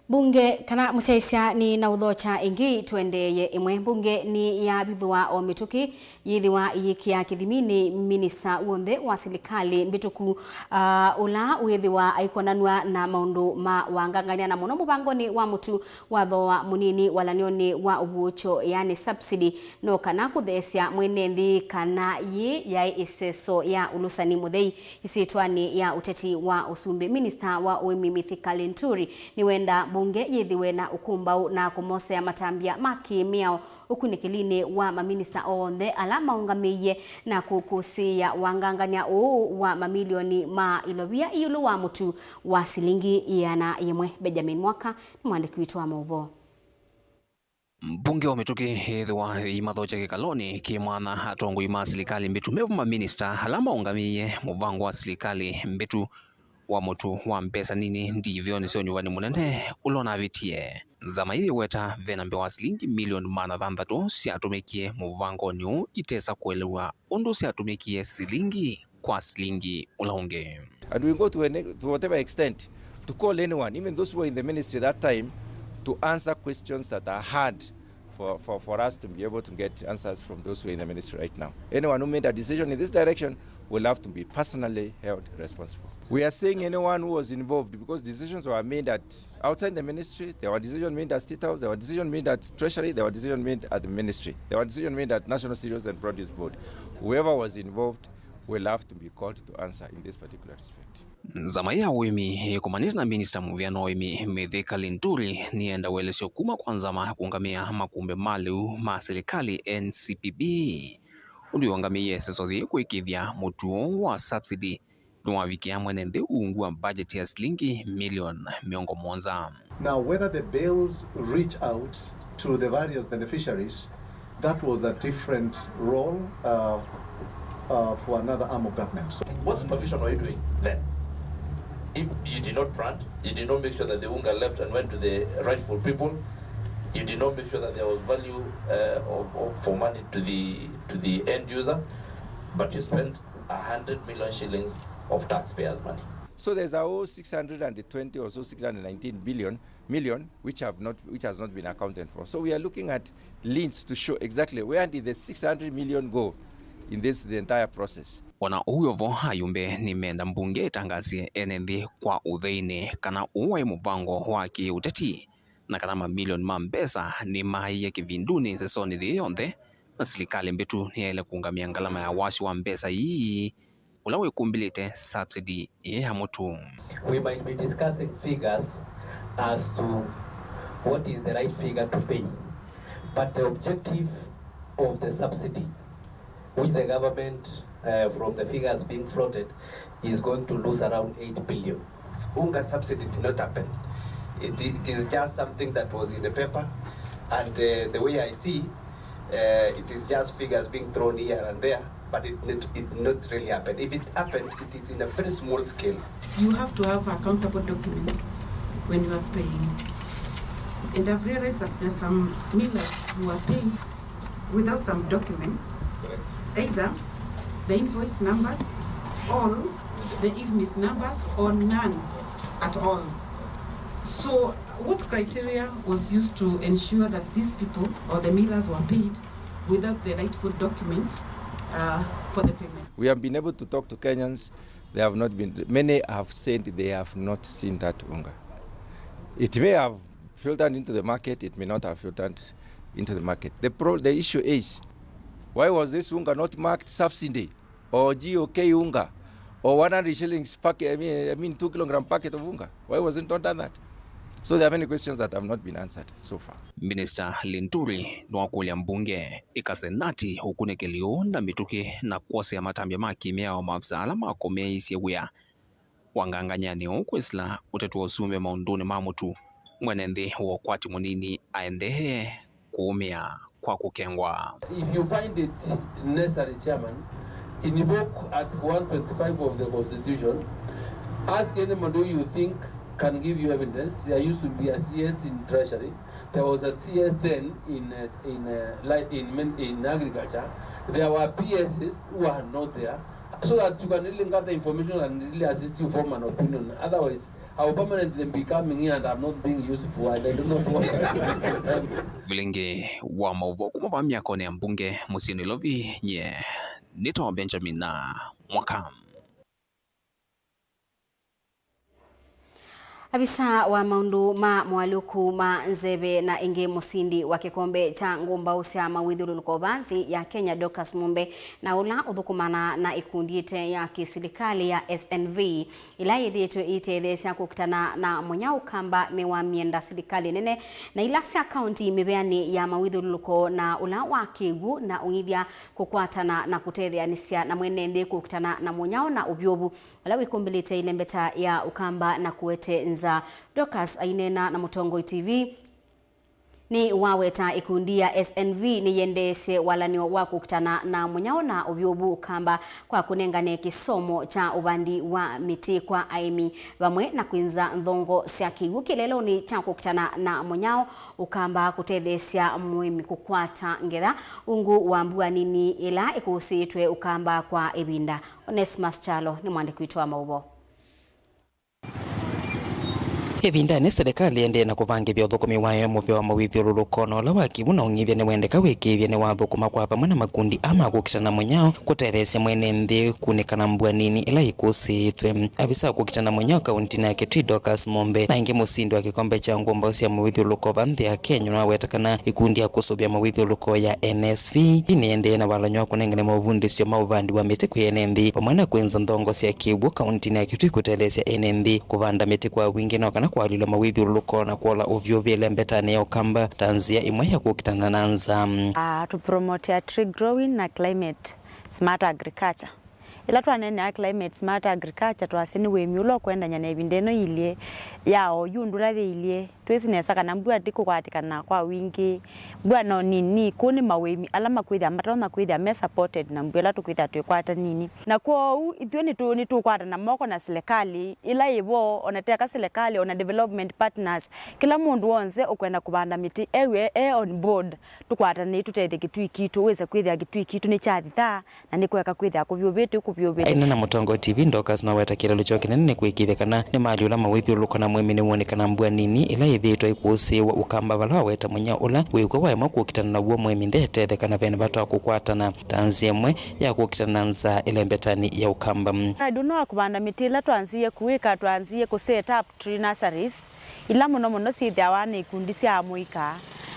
Mbunge kana mũsyaĩĩsya nĩ na ũthokya ĩngĩ twendeeye ĩmwe. Mbunge nĩ yavithũa o mĩtũkĩ yĩthĩwa ĩyĩkĩa kĩthiminĩ minista w'onthe wa silikalĩ mbĩtũku, ah, ũla wĩthĩwa aikonanw'a na maũndũ ma wangangany'a, na mũno mũvangonĩ wa mũtu wa thooa mũnini walany'onĩ wa ũvuũkyo, yaani subsidy, no kana kũtheesya mwene nthĩ kana yĩ yaĩ ĩseso ya ũlũsani mũthei. Ĩsyĩtwanĩ ya ũteti wa ũsumbĩ, minista wa ũĩmi Mithika Linturi nĩwenda mbunge yĩthĩwe na ũkũmbaũ na kũmosea matambya ma kĩ-mĩao ũkunĩkĩlinĩ wa maminista onthe ala maũngamĩie na kũkũsĩĩa wangangany'a ũũ wa mamilioni ma ilovia ĩũlũ wa mũtu wa silingi ĩana yĩmwe. Benjamin Mwaka nĩ mwandĩki witũ wa maũvoo. Mbunge o mĩtũkĩ yĩthĩwa yĩimathokya kĩkalonĩ kĩ mwanya atongoi ma silikalĩ mbĩtu, mevo maminista ala maũngamĩie mũvango wa silikalĩ mbĩtu wa mũtu wa mbesa nini ndivyonĩ sya ũnyuvani mũnene ũla ũnavĩtie. Nzama ĩĩ yĩweta ve na mbee wa silingi milioni maana thanthatũ syatũmĩkie mũvangonĩ ũũ itesa kũelewa ũndũ syatũmĩkie silingi kwa silingi ũla ũngĩ. And we go to, any, to whatever extent to call anyone, even those who were in the ministry that time, to answer questions that are hard for, for, for us to be able to get answers from those who are in the ministry right now. Anyone who made a decision in this direction will have to be personally held responsible. We are saying anyone who was involved, because decisions were made at outside the ministry, there were decisions made at State House, there were decisions made at Treasury, there were decisions made at the ministry, there were decisions made at National Cereals and Produce Board. Whoever was involved will have to be called to answer in this particular respect. Nzama ya ũĩmi ĩkomanĩte na minista mũvĩano wa ũĩmi Mithika Linturi nĩyenda ũelesyo kuma kwa nzama ya kũũngamĩa makumbĩ ma lĩu ma silikalĩ, N C P B, ũndũ ĩũngamĩie ĩseso yĩĩ kũĩkĩĩthya mũtu ũũ wa subsidy nĩwavikĩa mwene nthĩ ungu wa budget ya silingi milioni mĩongo mũonza. Now, whether the bills reach out to the various beneficiaries, that was a different role, uh, uh, for another arm of government. So what supervision were you doing then? If you did not plant, you did not make sure that the unga left and went to the rightful people, you did not make sure that there was value, uh, of, of, for money to the, to the end user, but you spent a hundred million shillings of taxpayers' money. So there's a whole six hundred and twenty or so, six hundred nineteen billion, million, which have not, which has not been accounted for. So we are looking at leans to show exactly where did the six hundred million go in this, the entire process. Ona ũu wĩ o vo, ayumbe nĩmenda mbunge ĩtangaasye ene nthĩ kwa ũtheinĩ kana ũũ waĩ mũvango wa kĩ-ũteti, na kana mamilioni ma mbesa nĩmaaie kĩvindunĩ ĩsesonĩ yĩĩ yonthe, na silikalĩ mbĩtu nĩyaĩle kũũngamĩa ngalama ya wasyo wa mbesa ii ũla wĩkumbĩlĩte subsidy ĩĩ ya mũtu. We might be discussing figures as to what is the right figure to pay, but the objective of the subsidy, which the government, uh, from the figures being floated, is going to lose around eight billion. Unga subsidy did not happen. It, it is just something that was in the paper, and, uh, the way I see, uh, it is just figures being thrown here and there, but it, it, it not really happen. If it happened, it is in a very small scale. You have to have accountable documents when you are paying. And I've realized that there's some millers who are paid without some documents, either the invoice numbers, all the IFMIS numbers, or none at all. So what criteria was used to ensure that these people or the millers were paid without the rightful document, uh, for the payment? We have been able to talk to Kenyans. They have not been, many have said they have not seen that unga. It may have filtered into the market, it may not have filtered into the market. The pro-, the issue is, why was this unga not marked subsidy or G O K unga or one hundred shillings pack-, I mean, I mean, two kilogram packet of unga? Why was it not done that? So there are many questions that have not been answered so far. Minister Linturi nĩwakũlya mbunge ĩkase nati ũkunĩkĩli ũũ na mĩtũkĩ na kwosea matambya ma kĩmĩao maafisa ala makomeeisye wĩa wangangany'anĩ ũũ kwĩsĩla ũteti wa ũsumbĩ maũndũnĩ ma mũtu, mwene nthĩ wa ũkwati mũnini aendee kũũmĩa kwa kũkengwa. If you find it necessary, Chairman, invoke Article one twenty-five of the Constitution. Ask anybody you think can give you evidence. There used to be a C S in Treasury. There was a C S then in, uh, in, uh, li-, in min-, in agriculture. There were P Ss who are not there. So that you can really gather information and really assist you form an opinion. Otherwise, I will permanently be coming here and I'm not being useful and I do not want that. Vilingi wa maũvoo kuma vaa myakonĩ ya mbunge mũsyĩ Nairobi, nye nĩtawa Benjamin na Mwaka. Avisa wa maũndũ ma moalyũku ma nzeve na ĩngĩ mũsindi wa kĩkombe kya ngũmbaũ sya mawĩthyũlũlũko va nthĩ ya Kenya, Dorcas Mumbe, na ũla ũthũkũmana na ĩkundi ĩte ya kĩsilikalĩ ya S N V, ĩla yĩthĩĩtwe ĩitetheesya kũkitana na mũnyao ũkamba, nĩwamyenda silikalĩ nene na ila sya kaunti mĩveanĩ ya mawĩthyũlũlũko na ũla wa kĩw'ũ na ũng'ithya kũkwatana na kũtetheanĩsya na mwene nthĩ kũkitana na mũnyao na ũvyũvu. Vala wĩkũmbĩlĩte ĩlembeta ya ũkamba na kũete nza, Dorcas aineena na Mũtongoi T V, nĩwaweta ĩkundi ya S N V nĩyendeesye walanĩo wa kũkitana na mũnyao na ũvyũvu ũkamba kwa kũnengane kĩsomo kya ũvandi wa mĩtĩ kwa aĩmi, vamwe na kwĩnza nthongo sya kĩw'ũ kĩlelonĩ kya kũkitana na mũnyao ũkamba kũtetheesya mũĩmi kũkwata ngetha ungu wa mbua nini ĩla ĩkũsĩĩtwe ũkamba kwa ĩvinda. Onesmus Kyalo nĩ mwandĩki witũ wa maũvoo. Ĩvindanĩ, silikalĩ ĩendee na kũvangĩthya ũthũkũmi wayo mũvea wa mawĩthyũlũlũko, na ũla wa kĩw'ũ na ũng'ithya nĩwendeka wĩkĩĩthye nĩwathũkũma kwa vamwe na makundi aa ma kũkitana na mũnyao kũtetheesya mwene nthĩ kunĩka na mbua nini ĩla ĩkũsĩĩtwe. Avisa wa kũkitana na mũnyao kauntinĩ ya Kitui, Dorcas Mumbe, na ĩngĩ mũsindi wa kĩkombe kya ngũmbaũ sya mawĩthyũlũlũko va nthĩ ya Kenya, nĩwaweta kana ikundi ya kũsũvĩa mawĩthyũlũlũko ya N S V nĩendee na walany'o wa kũnengane maũvundĩsyo ma ũvandi wa mĩtĩ kwĩ ene nthĩ, vamwe na kwĩnza nthongo sya kĩw'ũ kauntinĩ ya Kitui kũtetheesya ene nthĩ kũvanda mĩtĩ kwa wingĩ, no kana kũalyũla mawĩthyũlũlũko na kwola ũvyũvĩle mbetanĩ ya ũkamba ta nzĩa ĩmwe ya kũkitana na nzaa. Ah, tũpromotea tree growing na climate smart agriculture. Ĩla twaneenea climate smart agriculture, twasya nĩ ũĩmi ũla ũkwendany'a na ĩvinda ĩno yĩilyĩ ya oyu ũndũ ũla yĩilyĩ. Twĩsĩ nesa kana mbua ndĩkũkwatĩkana kwa wingĩ, mbua no nini, kũu nĩ maũĩmi ala makwĩthĩa matonya kwĩthĩa me supported na mbua ĩla tũkwĩthĩa twĩkwata nini. Na kwoou, ithyĩ nĩtũ-, nĩtũkwatana moko na silikalĩ ĩla yĩ vo, ona teka silikalĩ, ona development partners, kĩla mũndũ w'onthe ũkwenda kũvanda mĩtĩ, ewe e on board, tũkwatanĩe tũtethye Kitui kitũ, wĩse kwĩthĩa Kitui kitũ nĩkyathitha, na nĩkũeka kwĩthĩa kũvyũvĩte, kũvyũvĩte. Aineena na Mũtongoi T V, Dorcas nĩwaweta kĩlelũ kyoo kĩnene nĩ kũĩkĩĩthya kana nĩmaalyũla mawĩthyũlũlũko na mũĩmi nĩwonekana mbua nini ĩla yĩthĩĩtwe ĩkũsĩĩwa ũkamba vala waweta mũnyao ũla wĩkw'a wa ĩmwe kũkitana naw'o mũĩmi ndeetetheka na vena vata wa kũkwatana ta nzĩa ĩmwe ya kũkitana na nzaa ĩlembetanĩ ya ũkamba. Mradi ũno wa kũvanda mĩtĩ ĩla twanzĩie kũwĩka, twanzĩie kũ set up tree nurseries, ila mũno mũno syĩthĩawa nĩ ikundi sya amũika,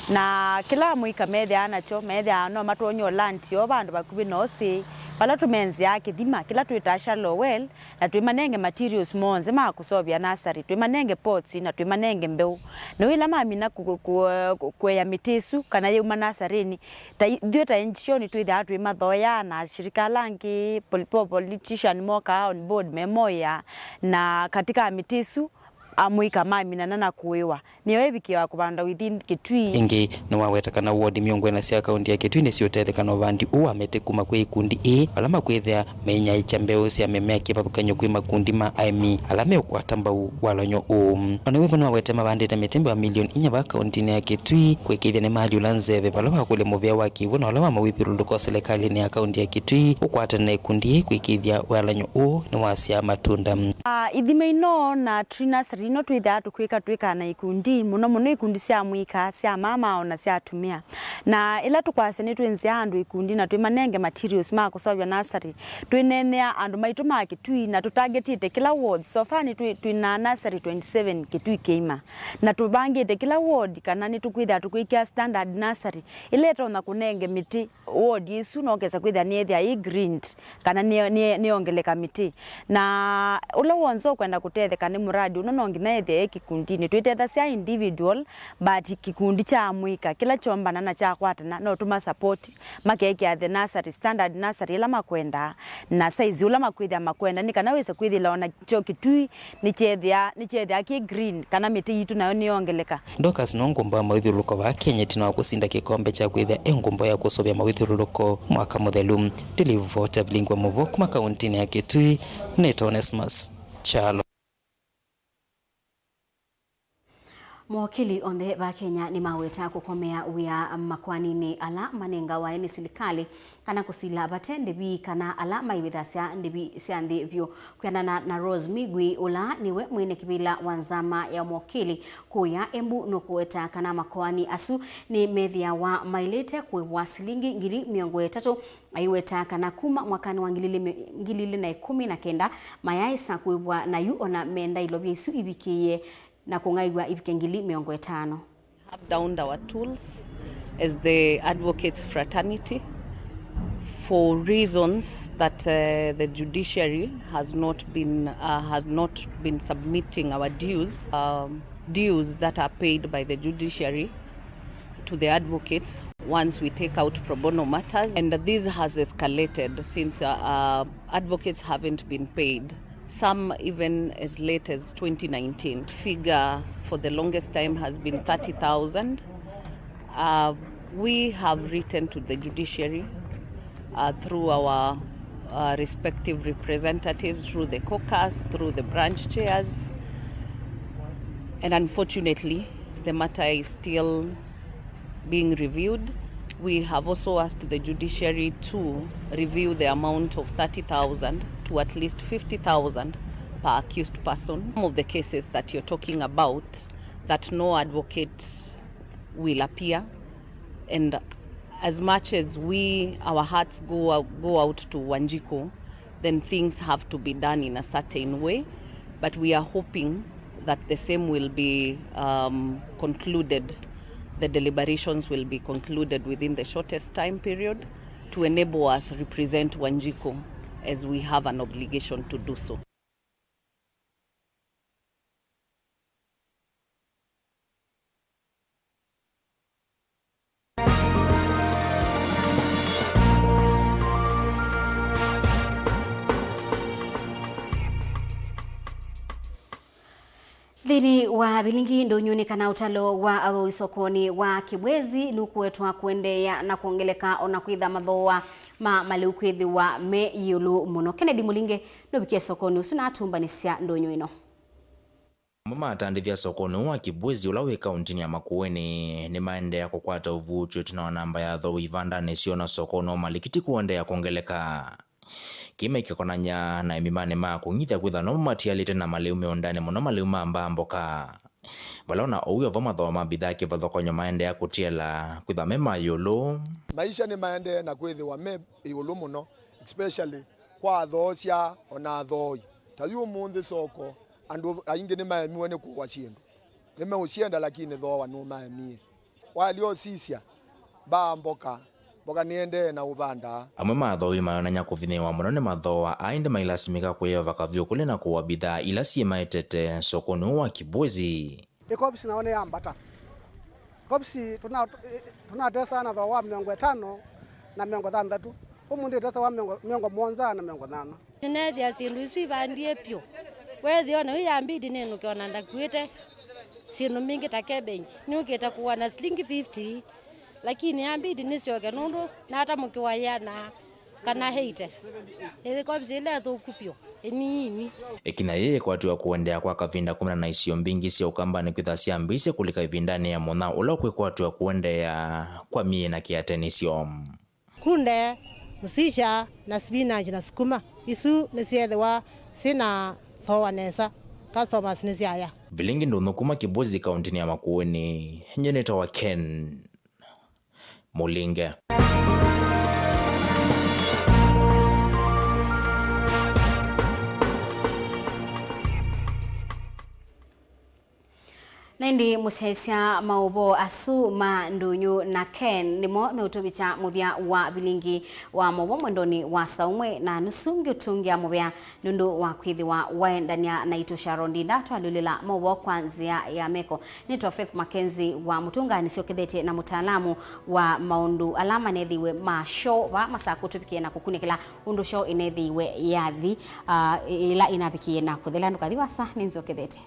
na kĩla amũika methĩawa nakyo, methĩawa no matwony'e o land yoo vandũ vakuvĩ na ũsĩ, vala tũmenzĩaa kĩthima kĩla twĩtaa shallow well, na twĩmanenge materials monthe ma kũseũvya nasarĩ, twĩmanenge pots na twĩmanenge mbeũ. Na ĩla mamina kũ-, kũ-, kũ-, kũea mĩtĩ ĩsu kana yauma nasarĩnĩ, ta i-, ithyĩ ta N G O nĩtwĩthĩawa twĩmathoyaa na ashirika ala angĩ, pol-, po politician mokaa on board memoĩa, na katika mĩtĩ ĩsu, amũika maminana na kũĩwa, nĩyo ĩvikĩawa kũvanda within Kitui. Ĩngĩ, nĩwaweta kana wodi mĩongo ĩna sya kaunti ya Kitui nĩsiũtetheka na ũvandi ũũ wa mĩtĩ kuma kwĩ ikundi ii, vala makwĩthĩa meinyaĩĩkya mbeũ sya mĩmea kĩvathũkany'o kwĩ makundi ma aĩmi ala meũkwata mbau walany'o ũũ. O na wĩvo nĩwawete mavandĩte mĩtĩ mbau milioni inya va kauntinĩ ya Kitui, kũĩkĩĩthya nĩmaalyũla nzeve vala wakũlya mũvea wa kĩw'ũ na ũla wa mawĩthyũlũlũko silikalĩnĩ ya kaunti ya Kitui ũkwatane na ikundi ii kũĩkĩĩthya walany'o ũũ nĩwasyaa matunda. Ah, ithima ino na tree nursery ino twĩthaa tũkwĩka twĩkaa na ikundi, mũno mũno ikundi sya amũika, sya mama, o na sya atumĩa. Na ĩla tũkwasya nĩtwĩnzĩa andũ ikundi na twĩmanenge materials ma kũseũvya nursery, twĩneenea andũ maitũ ma Kitui na tũtargetĩte kĩla ward. So far nĩtwĩ, twĩ na nursery twenty seven Kitui kĩima. Na tũvangĩte kĩla ward kana nĩtũkwĩthĩa tũkwĩkĩa standard nursery ĩla ĩtonya kũnenge mĩtĩ ward ĩsu, no kesa kwĩthĩa nĩyethĩa ĩ greened kana nĩ, nĩ, nĩyongeleka mĩtĩ. Na ũla w'onthe ũkwenda kũtetheka nĩ mũradi ũno no nginya ethĩe e kĩkundinĩ. Twĩtethasya individual, but kĩkundi kya amũika kĩla kyombana na kyakwatana no tũma support, makekĩa the nursery, standard nursery ĩla makwendaa, na size ũla makwĩthĩa makwenda, nĩ kana wĩse kwĩthĩla ona kyo Kitui nĩkyethĩa, nĩkyethĩa kĩ green, kana mĩtĩ yitũ nayo nĩyongeleka. Dorcas nũngũmba wa mawĩthyũlũlũko vaa Kenya ĩtina wa kũsinda kĩkombe kya kwĩthĩa e ngũmba ya kũsũvĩa mawĩthyũlũlũko mwaka mũthelu. Ndĩlivota vilingi wa mũvoo kuma kauntinĩ ya Kitui, nĩtawa Onesmus Kyalo. Mokili onthe va Kenya nĩmaweta kũkomea wĩa makoaninĩ ala manengawa nĩ silikalĩ kana kũsila vate ndĩvi kana ala maiwĩthasya ndĩvi sya nthĩ vyũ. Kwĩanana na Rose Migwi, ũla nĩwe mwene kĩvĩla wa nzama ya mokili kũya Embu, nũkũweta kana makoani asu nĩmethĩawa maĩlĩte kũĩvwa silingi ngili mĩongo ĩtatũ, aiweta kana kuma mwakanĩ wa ngili ilĩ na ĩkũmi na kenda mayaaĩsa kũĩvwa na yu ona menda ilovia isu ivikĩĩe na kũng'aiw'a ivike ngili mĩongo ĩtano. Have downed our tools as the advocates fraternity for reasons that, uh, the judiciary has not been, uh, has not been submitting our dues, um, dues that are paid by the judiciary to the advocates once we take out pro bono matters, and this has escalated since, uh, uh, advocates haven't been paid. Some even as late as twenty nineteen. Figure for the longest time has been thirty thousand. Uh, we have written to the judiciary, uh, through our, uh, respective representatives, through the caucus, through the branch chairs, and unfortunately, the matter is still being reviewed. We have also asked the judiciary to review the amount of thirty thousand to at least fifty thousand per accused person. Some of the cases that you're talking about that no advocate will appear, and as much as we, our hearts go out, go out to Wanjiku, then things have to be done in a certain way, but we are hoping that the same will be, um, concluded, the deliberations will be concluded within the shortest time period to enable us represent Wanjiku as we have an obligation to do so. Nthĩnĩ wa vilingi ndũnyũ nĩ kana ũtalo wa athoi sokonĩ wa Kibwezi nũkũwetwa kũendeea na kwongeleka, ona kwĩtha mathooa ma malĩu kwĩthĩwa me ĩũlũ mũno. Kennedy Mũlinge nũvikie sokonĩ ũsu na atũmbanĩsya ndũnyũ ĩno. Amwe ma atandĩthya sokonĩ ũũ wa Kibwezi ũla wĩ kauntinĩ ya Makueni nĩmaendeea kũkwata ũvuũkyo ĩtina wa namba ya athooa ivandanĩ syoo na sokonĩ wa malikiti kũendeea kwongeleka. Kĩĩ maikĩkonany'a na ĩmĩmanĩ ma kũng'ithya kwĩtha no mamatialĩte na malĩu mĩũndanĩ, mũno malĩu ma mbaa mboka, vala ona ũu vo mathooa ma mbithaa kĩvathũkany'o maendeea kũtiela kwĩtha me ma ĩũlũ. Maisha nĩmaendee na kwĩthĩwa me ĩũlũ mũno, especially kwa athoosya ona athooi. Ta yu ũmũnthĩ soko, andũ aingĩ nĩmaemiwe nĩ kũũa syĩndũ. Nĩmeũsyenda, lakini thooa nũmaemie. Waĩlya ũsisya, mbaa mboka, mboka nĩendee na ũvanda. Amwe ma athooi mayonany'a kũvinyĩĩwa mũno nĩ mathooa aa, ĩndĩ mailasimĩka kwĩyova kavyũ kũlĩ na kũũa mbithaa ila syĩmaetete sokonĩ ũũ wa Kibwezi. Ĩkobisi nao nĩyambata. Ĩkobisi tũna-, tũnatesaa na thooa wa mĩongo ĩtano na mĩongo thanthatũ. Ũmũnthĩ ĩtesawa mĩongo, mĩongo mũonza na mĩongo nana. Nĩneethĩa syĩndũ isu ivandie vyũ. Weethĩa ona yu yambidi nĩnũke ona ndakuĩte syĩndũ mbingĩ ta cabbage. Nĩũkĩte kũa na silingi fifty, lakini yambidi nĩsyoke nũndũ natamũkĩwa yĩana kana eighty. Ĩkobisi ĩla ĩthũku vyũ, ĩniini. Ĩkinya yĩĩ yĩkwatĩwa kũendeea kwa kavinda kũmana na isio mbingĩ sya Ũkambanĩ kwĩtha syambĩĩsye kũlika ĩvindanĩ ya mũnyao ũla ũkwĩkwatĩwa kũendeea kwa myei na kĩatenĩsyo. Kunde, msisha, na spinach na sukuma. Isu nĩsyethĩwa syĩ na thooa nesa. Customers nĩsyaya. Vilingi ndũnyũ kuma Kibwezi kauntinĩ ya Makueni, nyie nĩtawa Ken Mũlinge. Na ĩndĩ mũsyaĩĩsya maũvoo asu ma ndũnyũ na Ken nĩmo meũtũvikya mũthya wa vilingi wa maũvoo mwendonĩ wa saa ũmwe na nusu. Ngĩũtũngĩa mũvea nũndũ wa kwĩthĩwa waendany'a naitũ. Sharon Ndinda twalũlĩla maũvoo kwa nzĩa ya meko. Nĩtwa Faith Mackenzie wa Mũtunga, nĩsyokethetye na mũtaalamu wa maũndũ ala manethĩiwe ma show va masaa kũtũvikĩe na kũkunĩkĩla ũndũ show ĩnethĩiwe yathi, ah, ĩla ĩnavikĩe na kũthela. Ndũkathi wasa, nĩnzyokethetye.